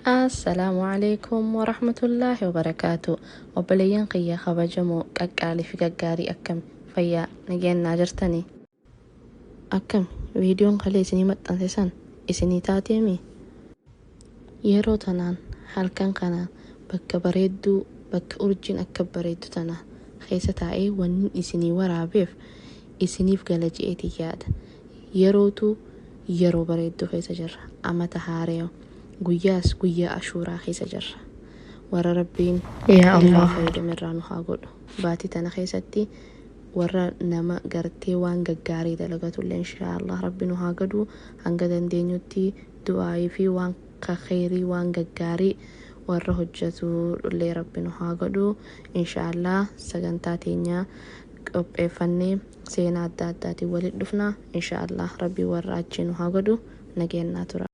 Assalaamu Aleeykum Warahmatullaahi Wabarakaatu. Obboleeyyan kiyya kabajamoo qaqqaalii fi gaggaarii, akkam fayyaa nageenyaa jirtanii? Akkam viidiyoon kalee isinii maxxanse san isinii taateemi? Yeroo tanaan halkan kanaan bakka bareedduu, bakka urjiin akka bareeddu tana keessa taa'ee wanni isinii waraabeef isiniif gala je'eetiin yaada. Yerootu yeroo bareedduu keessa jirra. Amata haarewa, guyyaas guyyaa Ashuuraa keessa jirra. Warra Rabbiin Yaa irraa Allah. fayyadame irraa nu haa godhu. Baatii tana keessatti warra nama gartee waan gaggaarii dalagatullee inshaa Allah Rabbi nu haa godhu. Hanga dandeenyutti du'aayii fi waan kheyrii, waan gaggaarii warra hojjetu illee Rabbi nu haa godhu. Inshaa Allah sagantaa teenya qopheeffannee seenaa adda addaatiin walitti dhufna. Inshaa Allah Rabbi warra achii nu haa godhu. Nageenyaa tura.